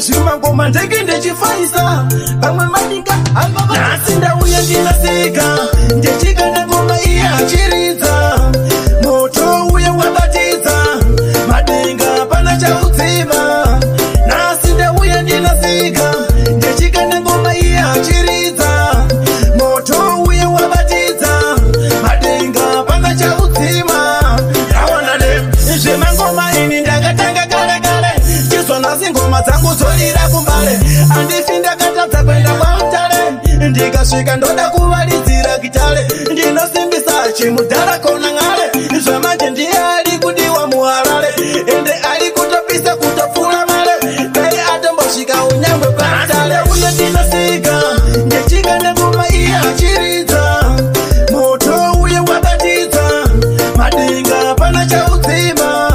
Zvimangoma ndenge ndechifaisa pamwe madinga. Nhasi ndauya ndinasika, ndechikanda ngoma iye achiridza. Moto uye wabatidza madenga, pana chaudzima. Nhasi ndauya ndinasika, ndechikanda ngoma iye achiridza. Moto uye wabatidza madenga, pana chaudzima. Raona ne zvemangoma ini ndakatanga kare kare. Chizwa nhasi ngoma dzangu dzorira kuMbare. Handifi ndakatadza kuenda kwaMutare. Ndikasvika ndoda kuvalidzira gitare. Ndinosimbisa chimudhara kona ng'ale. Zvamanje ndiye ari kudiwa muHarare, ende ari kutopisa kutopfuura mare. Dai atombosvika unyangwe kwaMutare. Uye ndinosika ndechikanda ngoma iye achiridza. Moto uye wabatidza madenga, pana chaudzima.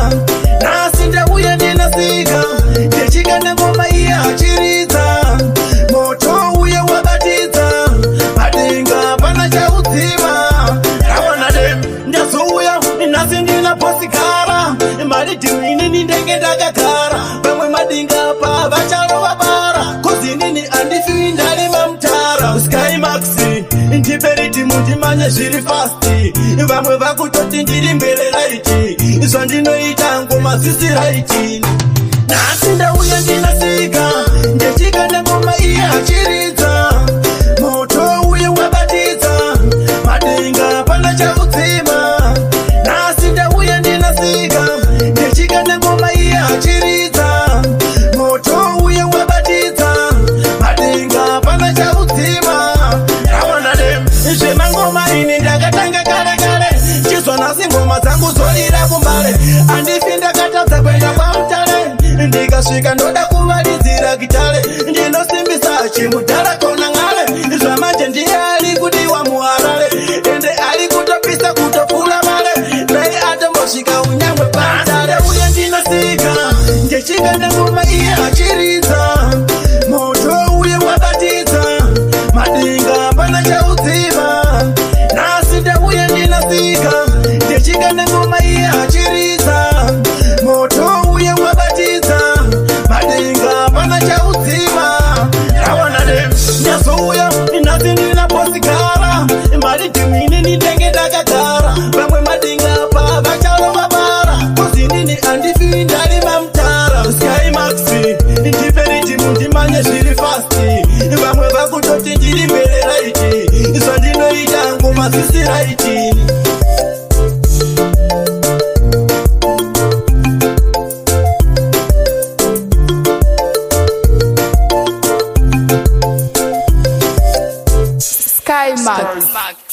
Nhasi ndauya ndinasika, ndechikanda ngoma iye achiridza. Moto uye wabatidza madenga, pana chaudzima. Raona de ndazouya nhasi ndina posikara maridhimu. Inini ndenge ndakagara, pamwe madinga pa vacharova bara, 'cause inini handifi ndarima mutara. Sky Max, ndipe ridhimu ndimanye zviri fast. Vamwe vakutoti ndiri mbere right. Zvandinoita ngoma zvisi right. Nhasi ndauya ndinasika, ndechikanda ngoma iye achiridza. Moto uye wabatidza madenga, pana chaudzima. Nhasi ndauya ndinasika, ndechikanda ngoma iye achiridza. Moto uye wabatidza madenga, pana chaudzima. Raona ne zvemangoma ini ndakatanga kare kare. Chizwa nhasi ngoma dzangu dzorira kuMbare. Handifi ndakatadza kuenda kwaMutare. Ndikasvika ndoda kuvalidzira gitare. Ndinosimbisa chimudhara kona ng'ale. Zvamanje ndiye ari kudiwa muHarare, ende ari kutopisa kutopfuura mare. Dai atombosvika unyangwe kwaMutare. Uye ndinosika ndechikanda ngoma iye achiridza. Moto uye wabatidza madenga, pana chaudzima. Nhasi ndauya ndinasika, ndechikanda ngoma iye achiridza. Moto uye wabatidza madenga, pana chaudzima. Raona de ndazouya nhasi ndina posikara maridhimu. Inini ndenge ndakagara, vamwe madinga pa vacharova bara, 'cause inini handifi ndarima mutara. Sky Max, ndipe ridhimu ndimanye zviri fast. Vamwe vakutoti ndiri mbere right. Zvandinoita ngoma zvisi right. Sky Max.